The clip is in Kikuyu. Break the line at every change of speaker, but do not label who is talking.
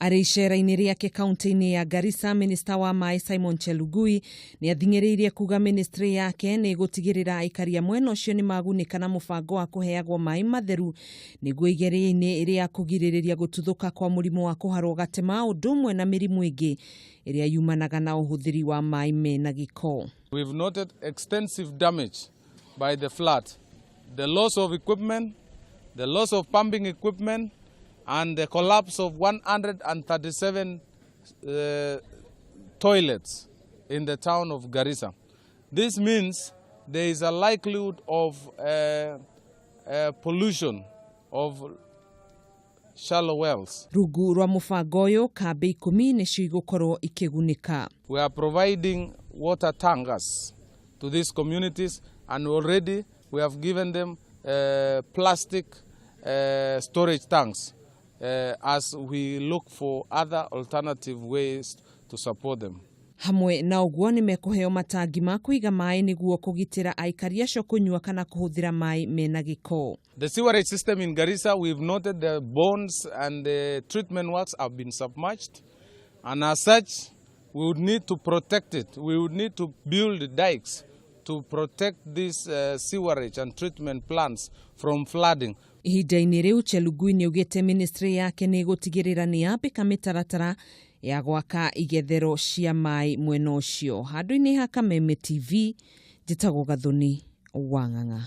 Arĩ icera-inĩ rĩake kaunti-inĩ ya Garissa, minista wa maĩ Simon Chelugui nĩ athing'ĩrĩirie kuga ministry yake nĩ ĩgũtigĩrĩra aikari a mwena ũcio nĩ magunĩka na mũbango wa kũheagwo maĩ matheru nĩguo igeria-inĩ rĩa kũgirĩrĩria gũtuthũka kwa mũrimũ wa kũharwo gatema ũndũ ũmwe na mĩrimũ ĩngĩ ĩrĩa yumanaga na ũhũthĩri wa maĩ mena gĩko.
We've noted extensive damage by the flood, the loss of equipment, the loss of pumping equipment, and the collapse of 137 toilets in the town of Garissa. This means there is a likelihood of pollution of shallow wells.
Rungu rwa mũbango ũyũ, kambĩ 10 nĩcio igũkorwo ikĩgunĩka.
We are providing water tankers to these communities, and already we have given them plastic storage tanks as we look for other alternative ways to support them.
Hamwe na ũguo, nĩ mekũheo matangi ma kũiga maĩ nĩguo kũgitĩra aikari acio kũnyua kana kũhũthĩra maĩ mena gĩko.
The sewerage system in Garissa, we've noted the bonds and the treatment works have been submerged, and as such, we would need to protect it. We would need to build dikes to protect these sewerage and treatment plants from flooding.
Ihinda-inĩ rĩu, Chelugui nĩ augĩte ministry yake nĩ ĩgũtigĩrĩra nĩ yambĩka mĩtaratara ya gwaka igethero cia maĩ mwena ũcio. Handũ-inĩ ha Kameme TV, njĩtagwo Gathoni Wang'ang'a.